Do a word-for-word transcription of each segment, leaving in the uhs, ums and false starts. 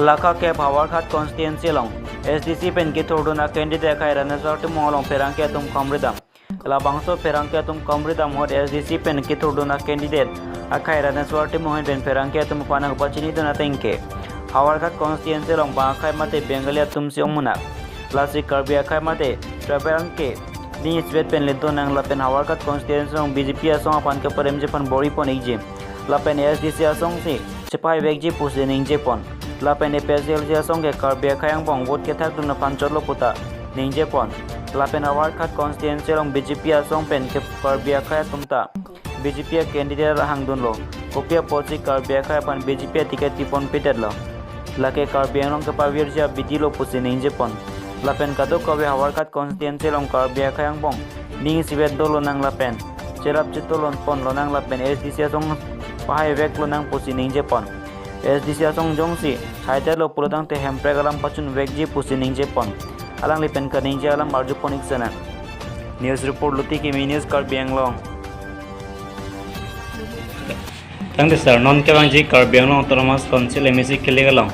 Lakha kep Howraghat constituency along S D C pen kethurdun a candidate akhai Raneswar Timung along pherangke atum komridam. Labangso pherangke atum komridam ahut S D C pen kethurdun a candidate akhai Raneswar Timung ahin pen pherangke atum aphan nangpachinidun ateng ke Howraghat constituency along bang akhai mate Bengali atum si ongmunak. Lasi Karbi akhai mate tribal ke ning isivet pen ledun nang lapen Howraghat constituency along B J P asong aphan keparemji aphan bor-ipon ikji. Lapen S D C asong si chepahaivekji pusi ningjepon. Lapen A P H L C asong ke Karbi akhai angbong vote kethakdun aphan chotlo puta ningjepon. Lapen Howraghat constituency along B J P asong pen ke Karbi akhai atum ta B J P a candidate hangdunlo. Kopi apotsi Karbi akhai aphan B J P a ticket piponpedetlo. Lake Karbi Anglong kepavirji abidi lo pusi ningjepon. Lapen kadokave Howraghat constituency along Karbi akhai angbong ning isivet dolo nang lapen cherap chetolon ponlo nang lapen S D C asong pahaiveklo nang pusi ningjepon. S D C asong jongsi haidetlo pulotangte hemprek alam pachunvekji pusi ningjepon. Alangli pen kaningje alam arjupon ik sana. News report Luti Kimi News Karbi Anglong. Tangte sir, non kevangji Karbi Anglong Autonomous Council M A C kelik along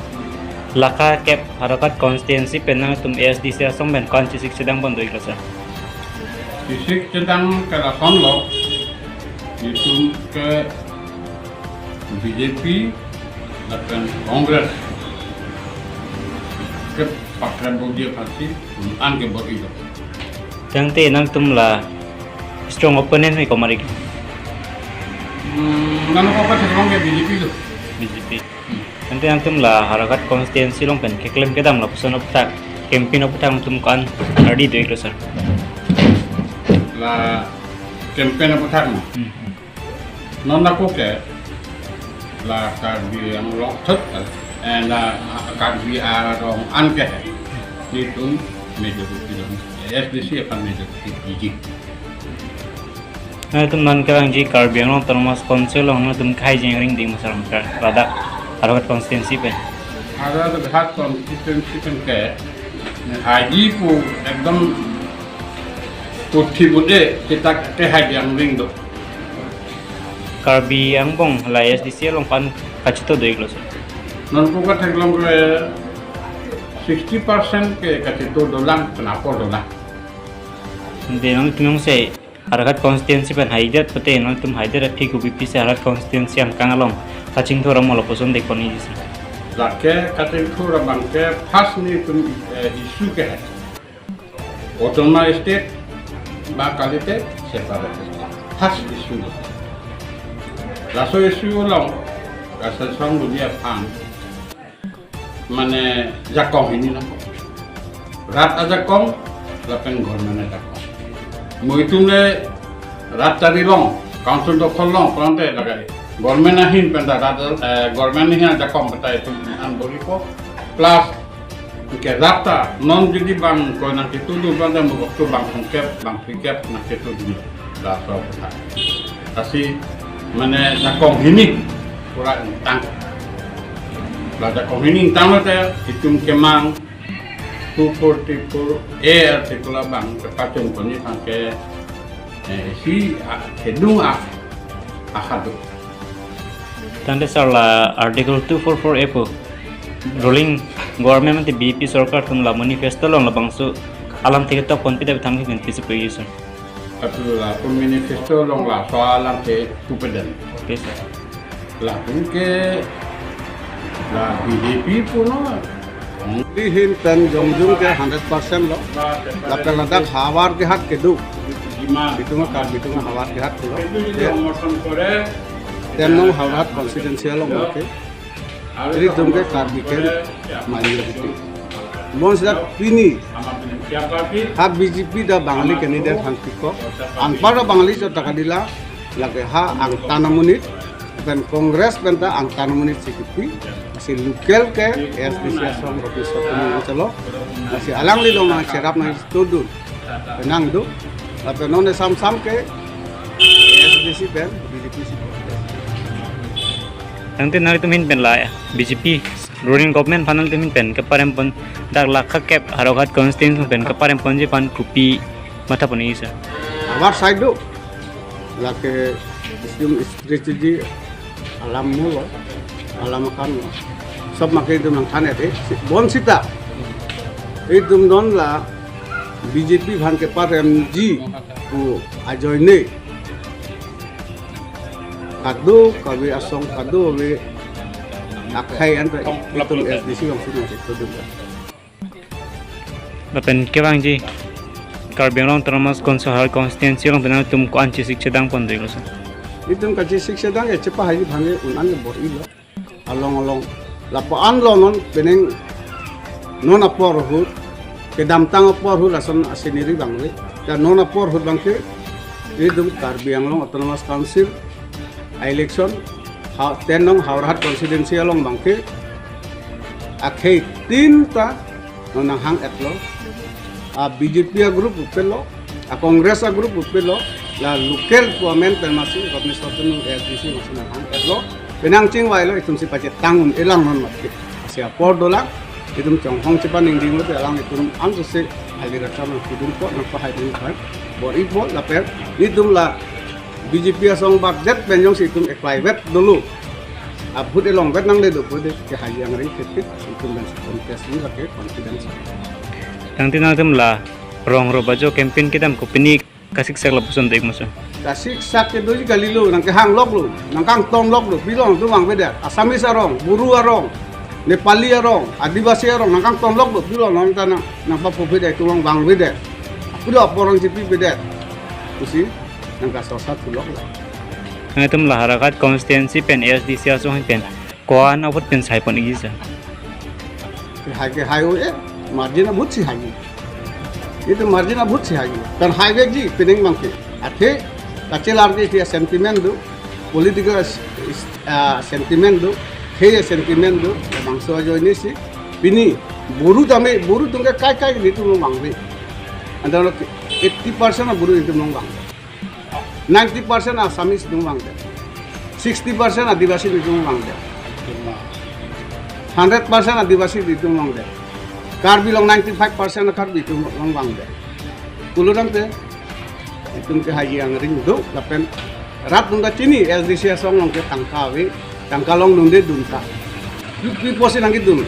lakha kep Howraghat constituency pen nangtum S D C asong pen ko-an chesik chedangpon do iklo sir? Chesik chedang ke lasonlo, itum ke B J P lapen Congress ke pakai bodi aphansi an ke bor-ilo. Tangte nangtum la strong opponent me komarik? Hmm, nang apa apa terang ke B J P tu. B J P. Tangte nangtum la Howraghat constituency along pen keklem kedam lapuson aputhak, campaign aputhak nangtum ko-an ardi do iklo sir? La campaign aputhak ma. Hmm, hmm. Non ako ke la Karbi Anglong thot, eh, la Karbi arong an ke nelitum majority dong, S D C aphan majority piji. Nangtum non kevangji Karbi Anglong Autonomous Council along nangtum khei jeng ring ding masar masar ladak Howraghat constituency pen? Howraghat constituency pen ke haji pu ekdom puthi bude kita ke hai jeng ring do. Karbi angbong la S D C along ko-an kachito do iklo sir? Non ko katheklong ke sixty percent ke kachito dolang, penapor dolang. Tangte nangtum jongsi Howraghat constituency pen haidet pute nangtum haidet aphi kopi pisi Howraghat constituency angkang along kachingthur amo lapuson dekoni ji sir? Lake kachingthur abang ke first nelitum, eh, issue ke hai Autonomous State ba kalite separate state. First issue lo. Laso issue along Kasasong Dunia aphan mane jakong hini nang. Rat ajakong lapen government ajakong. Mo itum le rat chari long, council dokhol long, kurang te lagai. Government ahin pen ta rat, eh, government ahin ajakong pen ta itum an bor-ipo. Plus ke rat ta non jodi bang ko nangketudun pen ta mo waktu bang songkep, bang phlikep nangketudun. Laso aphuthak. Lasi mane jakong hini pura ingtang. La jakong hini ingtang lote itum kemang two forty-four A article abang kepachun poni tangke, eh, si, ah, kedung, ah, ahadu. Tangte sir, la Article two forty-four A pu ruling government mate B J P sorkar atum la manifesto along labangso alam thekthe tokpon pida bethang ke pisi puji sir? Atu lapu manifesto along laso alam ke pupedan. Okay sir. Lapu ke la B J P puno. Dihin pen jongjung ke hundred percent lo. Lapen ladak Howraghat kedo. Bitung akar, bitung Howraghat lo. Ten nong Howraghat constituency along ke. Ri dum ke Karbi ke majority. Bonsita pini ha B J P ta Bangali candidate hangpiko. Anpar ta Bangali chot ta kadila, lake ha angtan amonit, pen Congress pen ta angtan amonit si kipi, si local ke S D C asong Robi Sotumi nangchelo, si alangli along nangcherap nangtudun, penang do, lapen non esam sam ke S D C pen B J P si. Tangte nangtum ahin pen la B J P ruling government aphan nangtum ahin pen keparempon dak lakha kep Howraghat constituency pen keparemponji aphan kopi matha pon-i sir? Our side do. Lake itum strategy alam mulo, alam akan lo. Sob make itum nangthan-et-e, bonsita itum non la B J P aphan keparemji pu ajoine kadokave asong, kadokave akhei anta itum S D C alongsi nangcheklo dun. Lapen kevangji Karbi Anglong Autonomous Council Howraghat constituency along pen nangtum ko-an chesik chedang pon doi lo, sir? Itum kachesik chedang ya chepahai abang ke un-an le bor-ilo. Along along. Lapu-an lo non penang non apor ahut, kedamtang apor ahut lason a-scenery vangve. Ya non apor ahut abang ke itum Karbi Anglong Autonomous Council a-election ha ten nong Howraghat constituency along abang ke akhei tin ta non nanghang-etlo. A-B J P a-group pupe lo, a-Congress a-group pupe lo, la local pu amen pen masi Rotneshwar Tunu A S D C masi nanghang-etlo. Penang chingvailo, itumsi pachetang un-elang non mati. Lasi apor dolang, itum chonghong chepaningding lote alanglitum ansose hali rakam nangpidun po, nangpahai dun po. Bor-ipo lapen itum la B J P asong batdet pen jongsi itum eklaivet dolo, a-vote elongvet nangne do pu de kehai angring thekthek, itum dan contest ni lake confidence. Tangte nangtum la rong ro bajo campaign kedam ko pini kasiksak lapuson dek maso? Kasiksak kedoji kalilo, nangkehang loklo, nangkangton loklo, pilo nangtum vangvedet, Assamese arong, Bru arong, Nepali arong, Adivasi arong, nangkangton loklo, pilo nang ta nang, nangpapovedet, itum along vangvedet, pilo apor nangchepivedet pusi nangkasorsa thu loklo. Nangtum la Howraghat constituency pen A S D C asong pen ko-an a-vote pen sai pon-ikji, sir? Hai ke hai o e, margin a-vote si hai. Itum margin a-vote si hai. Pen haivekji penang abang ke. Athe kachelar ke dia sentiment do, political s-, s-, ah, sentiment do, khei sentiment do, labangso ajoine si pini Bru tame, Bru atum ke kai kai itum along vangve. Anta lo eighty percent a-Bru itum along vang. Ninety percent Assamese atum vangdet. Sixty percent Adivasi atum vangdet. Hundred percent Adivasi atum vangdet. Karbi along ninety-five percent Karbi atum along vangdet. Pulo tangte itum ke haji angring do lapen rat atum ta chini S D C asong along ke tangka ave, tangka longdunde dun ta. Pi pusi nangkedun?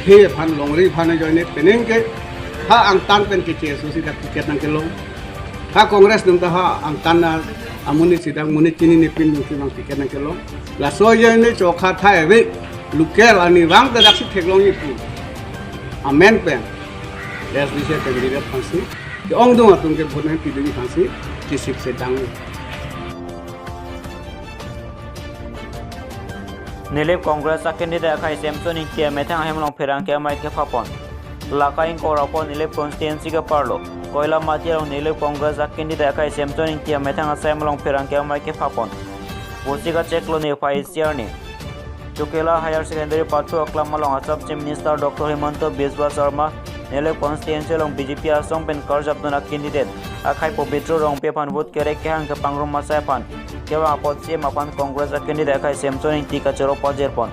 Khei aphan, longri aphan ajoine penang ke ha angtan pen ke K S O C ta ticket nangkelong. Ha Congress atum ta ha angtan na amonit si dak monit chinine pin atum si abang ticket nangkelong. Laso ajoine chokha thai ave, local arni vang ta daksi theklongji pu amen pen S D C candidate aphansi, ke-ongdung atum ke vote nangpidunji aphansi chesik chedang. Nilip Congress a-candidate akhai Semson Ingti amethang ahem along pherangke amei kephapon. Laka ingkoi ra pho Nilip constituency keparlo Koilamati along Nilip Congress a-candidate akhai Semson Ingti amethang asai along pherangke amei kephapon pusi kacheklo niphai isi arni. Chokela Higher Secondary pathu aklam along Assam Chief Minister Doctor Himanta Biswa Sarma Nilip constituency along B J P asong pen karjapdun a-candidate akhai Pobitro Rongpi aphan vote kerek kehang kepangrum asai aphan kevang apot C E M aphan Congress a-candidate akhai Semson Ingti kachoro pajirpon.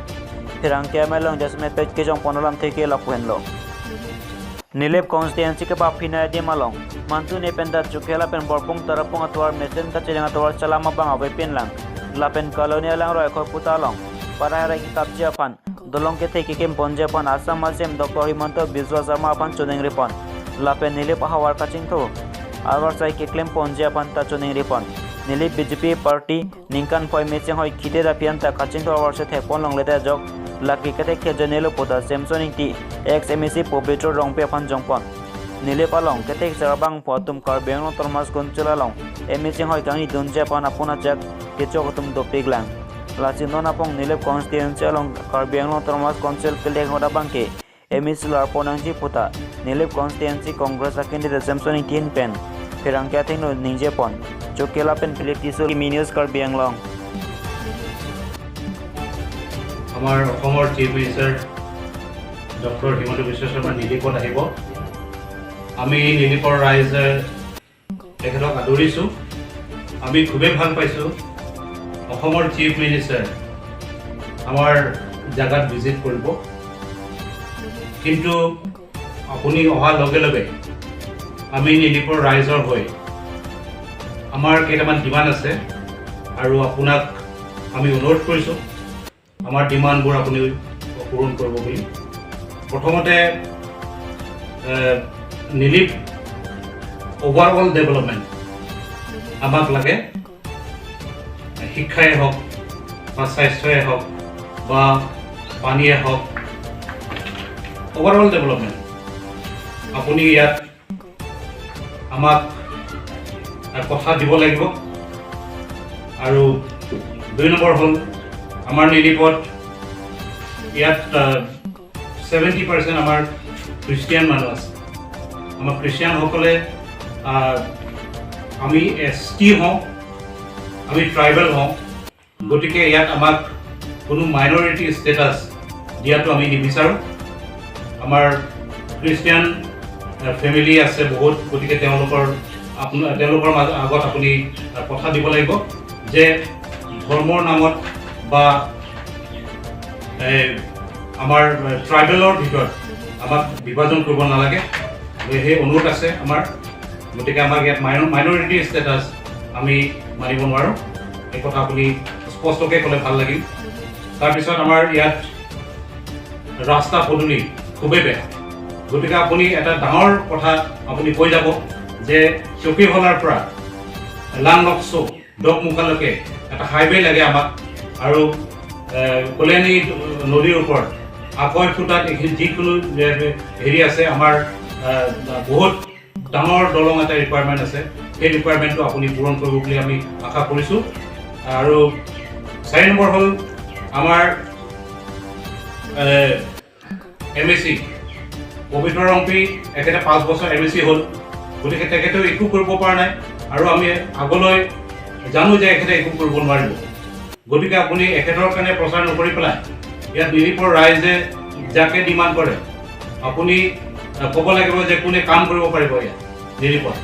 Pherangke amei along adjustment pet kejongpon alamthe ke lapu henlo. Nilip constituency kepaphinai adim along mantu ne pen ta Chokela pen Borpung Tarapung atovar mesen kachedeng atovar chalam abang avepinlang. Lapen colony alangroi akhoi puta along parai rai kekapji aphan, dolong kethe kekimponji aphan Assam a-C E M Doctor Himanta Biswa Sarma aphan choningripon. Lapen Nilip ahavar kachingthur avarsai keklemponji aphan ta choningripon. Nilip B J P party ningkan phoi mecheng hoi khite daphi anta kachingthur avarsai thekpon longle ta ajok lake kethek thejonelo puta Semson Ingti ex M A C Pobitro Rongpi aphan jongpon. Nilip along kethek charbang pho atum Karbi Anglong Autonomous Council along M A C hoi kangni dunji aphan apun ajak kechok atum dopiklang. Lasi non apong Nilip constituency along Karbi Anglong Autonomous Council kelek hoda abang ke M A C larpon nangji puta Nilip constituency Congress a-candidate Semson Ingti ahin pen pherangke athengno ningjepon. Chokela pen Philip Tisso, Kimi News, Karbi Anglong. আমাৰ অসমৰ chief minister doctor Himanta বিশ্ব শৰ্মা নিলিপত আহিব। আমি নিলিপৰ ৰাইজে তেখেতক আদৰিছোঁ। আমি খুবেই ভাল পাইছোঁ অসমৰ চিফ মিনিষ্টাৰ আমাৰ জাগাত ভিজিট কৰিব। কিন্তু আপুনি অহাৰ লগে লগে আমি নিলিপৰ ৰাইজৰ হৈ আমাৰ কেইটামান ডিমাণ্ড আছে আৰু আপোনাক আমি অনুৰোধ কৰিছোঁ আমাৰ ডিমাণ্ডবোৰ আপুনি পূৰণ কৰিব বুলি। প্ৰথমতে, এ, নিলিপ অভাৰঅল ডেভেলপমেণ্ট আমাক লাগে। শিক্ষাই হওক বা স্বাস্থ্যই হওক বা পানীয়ে হওক, অভাৰঅল ডেভেলপমেণ্ট। আপুনি ইয়াত আমাক, আ, কথা দিব লাগিব। আৰু দুই নম্বৰ হ'ল, আমাৰ নিলিপত ইয়াত, আ, ছেভেণ্টি পাৰ্চেণ্ট আমাৰ খ্ৰীষ্টিয়ান মানুহ আছে। আমাৰ খ্ৰীষ্টিয়ানসকলে, আ, আমি এছ টি হওঁ, আমি ট্ৰাইবেল হওঁ, গতিকে ইয়াত আমাক কোনো মাইনৰিটি ষ্টেটাছ দিয়াটো আমি নিবিচাৰোঁ। আমাৰ খ্ৰীষ্টিয়ান, আ, ফেমিলি আছে বহুত, গতিকে তেওঁলোকৰ, আপোন-, তেওঁলোকৰ মাজ-, আগত আপুনি, আ, কথা দিব লাগিব যে ধৰ্মৰ নামত বা, এ, আমাৰ, এ, ট্ৰাইবেলৰ ভিতৰত আমাক বিভাজন কৰিব নালাগে। গতিকে সেই অনুৰোধ আছে আমাৰ। গতিকে আমাক ইয়াত মাইন-, মাইনৰিটি ষ্টেটাছ আমি মানিব নোৱাৰোঁ। এই কথা আপুনি স্পষ্টকৈ ক'লে ভাল লাগিল। তাৰপিছত আমাৰ ইয়াত ৰাস্তা পদূলি খুবেই বেয়া। গতিকে আপুনি এটা ডাঙৰ কথা আপুনি কৈ যাব যে চকীহোলাৰ পৰা লাংলকচো ডকমুকালৈকে এটা হাইৱে লাগে আমাক। আৰু, এ, কল্যাণী নদীৰ ওপৰত আকৈ ফুটাত এইখিনি যিকোনো, এ, হেৰি আছে, আমাৰ, এ, বহুত ডাঙৰ দলং এটা ৰিকুৱাৰমেণ্ট আছে, সেই ৰিকুৱাৰমেণ্টটো আপুনি পূৰণ কৰিব বুলি আমি আশা কৰিছোঁ। আৰু চাৰি নম্বৰ হ'ল আমাৰ, এ, এম এ চি পবিত্ৰ ৰংপি, এখেতে পাঁচ বছৰ এম এ চি হ'ল, গতিকে তেখেতেও একো কৰিব পৰা নাই। আৰু আমি আগলৈ জানো যে এখেতে একো কৰিব নোৱাৰিব। গতিকে আপুনি এখেতৰ কাৰণে প্ৰচাৰ নকৰি পেলাই ইয়াত নিলিপৰ ৰাইজে যাকে ডিমাণ্ড কৰে, আপুনি, আহ, ক'ব লাগিব যে কোনে কাম কৰিব পাৰিব ইয়াত নিলিপত।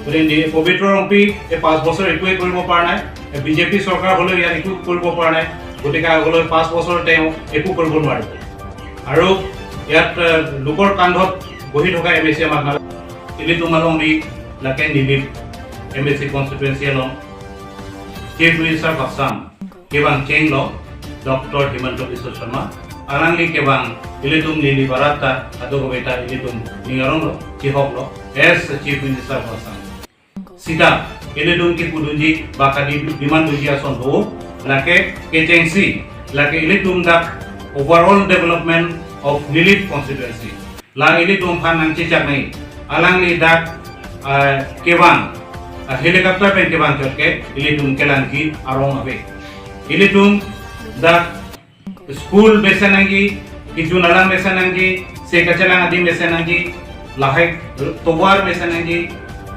গতিকে নি-, পবিত্ৰ ৰংপি এই পাঁচ বছৰ একোৱে কৰিব পৰা নাই, বিজেপি চৰকাৰ হ'লেও ইয়াত একো কৰিব পৰা নাই। গতিকে আগলৈ পাঁচ বছৰ তেওঁ একো কৰিব নোৱাৰিব। আৰু ইয়াত, আহ, লোকৰ কান্ধত বহি থকা এম এ চি আমাক নালাগে। Ilitum alongri lake Nilip M A C constituency along Chief Minister of Assam kevang chenglo Doctor Himanta Biswa Sarma, alangli kevang ilitum Nilip arat ta, ado kobeta ilitum ning aronglo, chihoklo as Chief Minister of Assam. Sita ilitum kipudunji ba kadi-demand dunji ason do, lake kechengsi, lake ilitum dak overall development of Nilip constituency. La ilitum aphan nangchechak nai, alangli dak, ah, kevang, ah, helicopter pen kevang chot ke ilitum kelangji arong ave. Ilitum dak school mesen nangji, kejun alam mesen nangji, se kachelang adim mesen nangji, lahai tovar mesen nangji,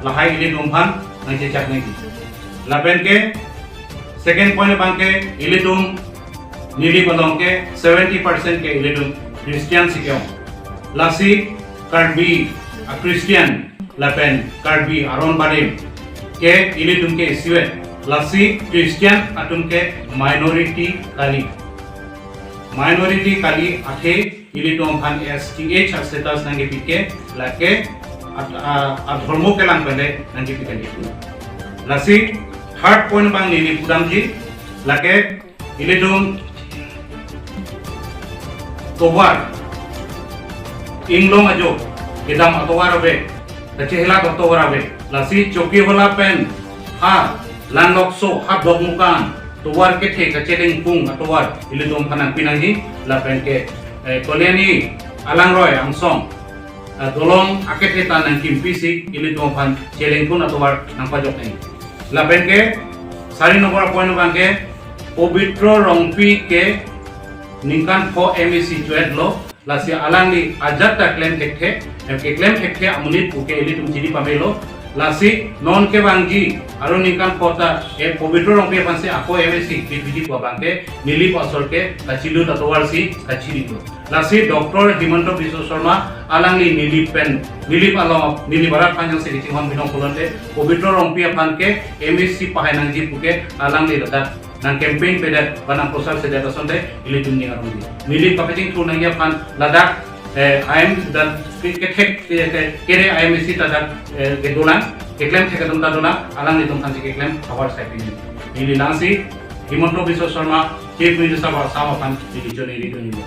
lahai ilitum aphan nangchechak nangji. Lapen ke second point abang ke ilitum Nilip along ke seventy percent ke ilitum Christian si ke-ong. Lasi Karbi a Christian lapen Karbi aron barim ke ilitum ke isivet. Lasi Christian atum ke minority kali. Minority kali athe ilitum aphan S T H a status nangkepi ke lake at-, a, adhormo kelang pen le nangkepi kali. Lasi third point abang neli pudamji lake ilitum tovar inglong ajo kedam atovar ave, kachehelat atovar ave. Lasi Chokihola pen ha Langlokso ha Dokmoka tovar kethe kachelengpung atovar ilitum aphan nangpi nangji lapen ke, eh, Kaliani alangroi angsong, eh, dolong akethe ta nangkimpi si ilitum aphan chelengpung atovar nangpajok nangji. Lapen ke sari nombor point abang ke Pobitro Rongpi ke ningkan pho M A C choet lo, lasi alangli ajat ta klem thekthe, em keklem thekthe amonit pu ke ilitum chini pamelo, lasi non kevangji arlo ningkan pho ta, eh, Pobitro Rongpi aphan si ako M A C kepiji pu abang ke Nilip asor ke kachilut atovar si kachiri lo. Lasi Doctor Himanta Biswa Sarma alangli Nilip pen, Nilip along, Nilip arat aphan jongsi kachinghon binong pulote, Pobitro Rongpi aphan ke M A C pahai nangji pu ke alangli ladak nang campaign pedet ba nang prochar sedet asonte ilitum ning arongji. Nilip kapachingthur nangji aphan ladak, eh, I M dan ke-, kethek, ke-, ke-, kere I M A C ta dak, eh, kedolang, keklem thek atum ta dolang, alanglitum aphan si keklem havar sai pini. Neli langsi Himanta Biswa Sarma, Chief Minister of Assam aphan neli choneri dun neli.